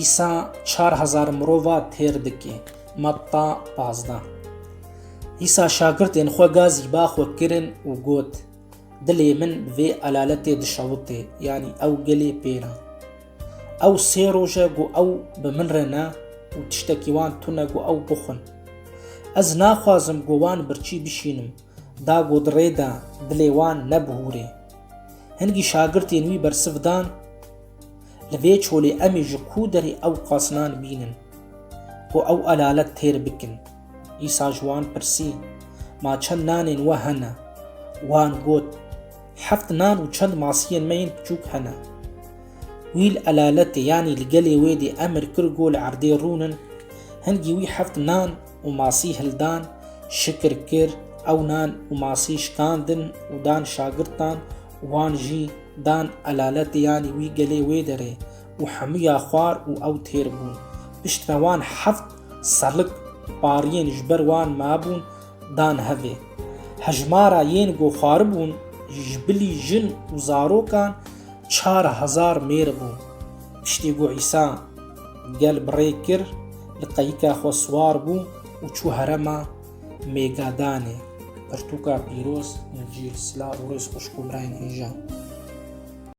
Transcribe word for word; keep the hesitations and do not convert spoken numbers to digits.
Îsa çar hezar mirova têr dike. Metta pazdeh. Îsa şagirtên xwe gazî ba xwe kirin û got, Dilê min bi vê elaletê dişewitê, yanî ew gelê pêr e. Ew sê roj e ku ew bi min re ne û tiştekî wan tune ku ew bixwin. Ez naxwazim ku wan birçî bişînim, da ku di rê de dilê wan nebihûrê. Hingî şagirtên wî bersiv dan, Li vê çolê em ê ji ku derê ew qas nan bînin, ku ew elalet têr bikin? Îsa ji wan pirsî, Ma çend nanên we hene? Wan got, Heft nan û çend masiyên me yên piçûk hene. Wî li elaletê, yanî li gelê wê dê emir kir ku li erdê rûnin. Hingî wî heft nan û masî hildan, şikir kir, ew nan û masî şikandin û dan şagirtan, wan jî dan elaletê, yanî wî gelê wê derê û hemûya xwar û ew têr bûn. Piştre wan heft selik pariyên ji ber wan mabûn dan hevê. Hejmara yên ku xwaribûn ji bilî jin û zarokan çar hezar mêr bû. Piştî ku Îsa gel bi rê kir, li qeyika xwe siwar bû û çû herêma Mêgadanê. Pirtûka pîroz, Încîl. Silav û rêz xweşik û birayên hêja.